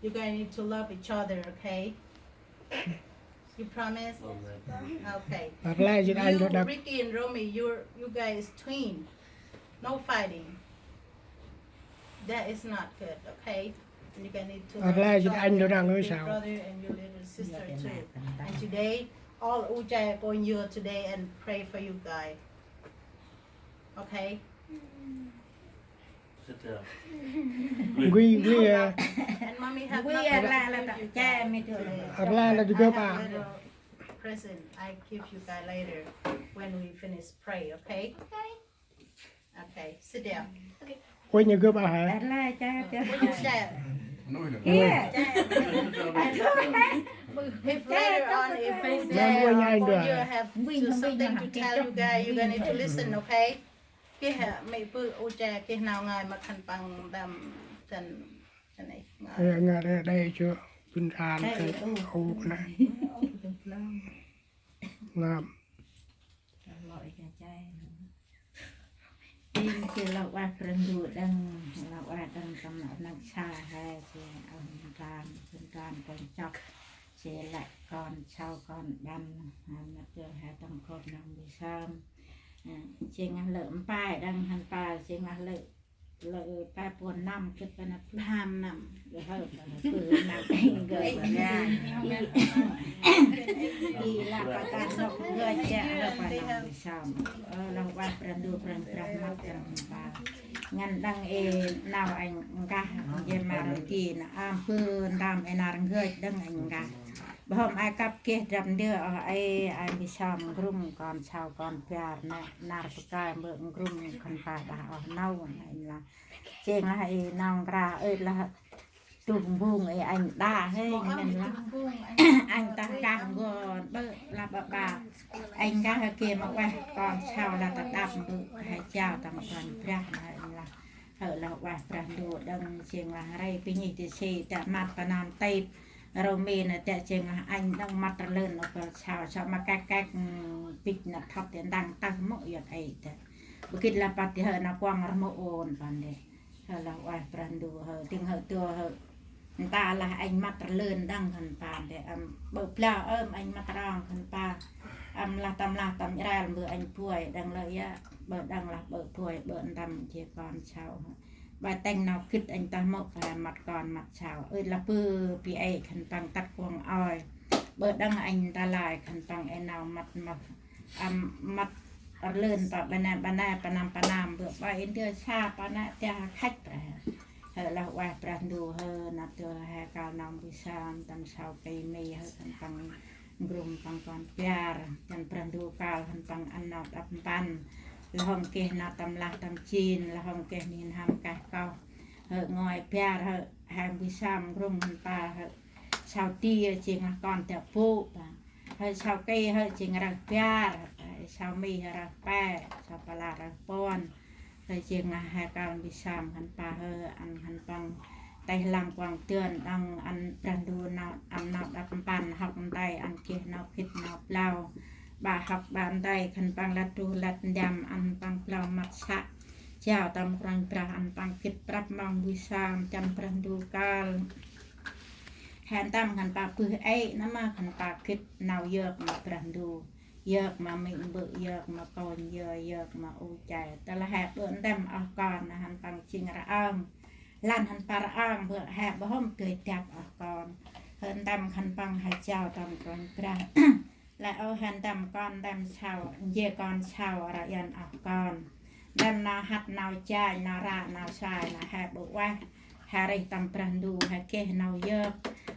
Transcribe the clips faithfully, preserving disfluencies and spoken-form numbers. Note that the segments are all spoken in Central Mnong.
You guys need to love each other, okay? You promise? Okay. Ăt lĕ jêng anh You, đăp. Ricky and Romy, you're, you guys twin. No fighting. That is not good, okay? You guys need to Ăt love lĕ each jêng anh other, đăp đăng your ơi big sao. brother and your little sister too. And today, all u che kon yơ today and pray for you guys. Okay? Sit down. Gui, gui, à. And mommy have Gui, nothing à, to la, la, give you cha, guys. Mi tu. Ăt lĕ la I dŭm have ba. a little present I give you guys later when we finish pray, okay? Okay, sit down. Ôi, ñu gơp à hả? Ăt lĕ cha, cha. What you say? Iya. If later on, if we Ngon say, ôi, ñu uh, anh when you đó. have When to, you something to when tell you guys, you guys need to listen, okay? Geh hĕ mê̆ bơ̆ u che, geh nau ngai ma khân păng đăm chân, chân ê ngai. Ê, ngai đe, đe chơ, bŭn an, Ê, ê, ê, ô. u nè. Ô, ô, ô. Ngam. Lŏ i cha che. Tin che lŏ ueh Brah Ndu đăng, lŏ ueh đăng tâm năk sa he, che ân kan, bŭn kan kon chok. Che lĕ kon sau kon đăm, ha, ma tơ he tâm kop nang bi sam. Ha, che ngah lơ mpai đăng hăn pa, che ngah lơ, lơ pa puăn năm, kĭt pa năp pham năm, lơ hơ pa năp pơ năm eng gơ pa ra. I, i la pa ta nŏk gơ che, lơ pa nang bi sam. Ơ, lŏ ueh Brah Ndu, Brah, Brah măt đăng hăn pa. Ngăn đăng ê nau anh ngah, ye ma răng ki na am pơ ndam ê nar ngơi đăng anh ngah. Bơh hôm ai kăp geh drăp ndơ, ơ, ai, ai bi sam ngrŭng kon sau kon bar nê, nar pơkai mbơ̆ ngrŭng khân pa đah oh nâu, nê, anh lah. Jêng lah i nau nkra, ơi lah tung bung i anh đa he, nê lah. Anh ta kah ngon, bơ̆ lah bơ̆ ba. Anh kah he geh ma ueh kon sau lah ta đăp mbơ̆, he jao tâm kon brah, nê, anh lah. Hơ lah ueh Brah Ndu đăng jêng lah rê bi nhih ti si, ta măt pa nam têp. Rô mi na tê jêng lah anh đăng măt rlưn ôbăl sau, sau ma kek kek, ừm, bĭch na thăp tê ndăng tơh mŭ yơk ê tê. Bơ gĭt lah păt tê hơ na kuăng rmô ôn păn đê. Hơ lah ueh Brah Ndu hơ, tĭng hơ tơ hơ. Nta lah anh măt rlưn đăng khân păn đê, ăm bơ̆ blau ơm anh măt rong khân pă. Ăm lah tâm lah tâm Israel bơ̆ anh buay đăng lơ ya, bơ̆ đăng lah bơ̆ buay, bơ̆ ndăm jêh kon sau hơ. Ba têng nau gĭt anh ta mŭk, ha, măt kon măt sau. Ơi lah bơ̆ bi ê khân păng tât kuăng oi. Bơ̆ đăng anh ta lai khân păng ê nau măt măt. Ăm măt rlưn ta ba nê, ba nê, pa năm, pa năm. Bơ̆ ba in tơ sa, pa nê, tê ha khăch, pa. Hơ lah ueh Brah Ndu hơ, na tơ he kal nau bi sam, tâm sau kê mi hơ khân păng. Ngrŭm păng kon bar, jan Brah Ndu kal khân păng ăn nau đăp mpăn. Lah hŏng geh nau tâm lah tâm jin, lah hŏng geh nin hăm kah koh. Hơ ngơi bar, hơ hăm bi sam ngrŭm khân pa, hơ sau ti jêng lah kon tê bu pa. Hơ sau kê, hơ jêng rơh bar, hơ sau mi, hơ rơh pe, sau pala rơh puăn. Tơ jêng lah he kal bi sam khân pa hơ, ăn khân păng têh lăng kuăng tơn đăng ăn Brah Ndu nau, ăn nau đăp mpăn hŏk ntai ăn geh nau gĭt nau blau. Ba hŏk ba ntai khân păng lăt du lăt ndăm ăn păng blau măt să. Jao tâm Kôranh Brah ăn păng gĭt prăp mong bi sam jan Brah Ndu kal. He ntăm khân pa bơh ê, na ma khân pa gĭt nau yơk ma Brah Ndu. Yơk ma mê̆ mbơ̆, yơk ma kônh yơ, yơk ma u che. Tơ lah he bơ̆ ndăm oh kon, na khân păng jêng rơng. Lăn khân pa rơng bơ̆ he bơ̆ hôm dơi dăp oh kon. He ndăm khân păng he jao tâm Kôranh Brah. Lĕ ơ he ndăm kon ndăm sau, jêh kon sau rơng oh kon. Ndăm nau hăt nau janh, nau ră nau sai, nau he bơ̆ ueh. He rêh tâm Brah Ndu, he geh nau yơk.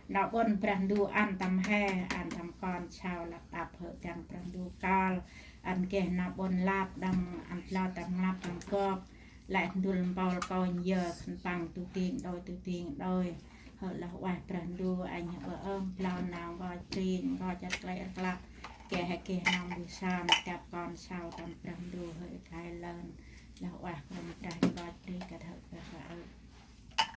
Nau ƀon Brah Ndu ăn tâm he, ăn tâm kon sau lăp đăp hơ dăng Brah Ndu kal. Ăn geh nau ƀon lăp đăng ăn blau tâm lăp tâm gop. Lĕ ndŭl mpôl kônh yơ khân păng tu ting đôi, tu ting đôi. Hơ lah ueh Brah Ndu, anh hơ bơ̆ ơm blau nau ngơi ting, ngơi chăt klei rklăk. Geh he geh nau bi sam, dăp kon sau tâm Brah Ndu hơ i khai lơn. Lah ueh Kôranh Brah ngơi tri kăt hơ bơ̆ ơ.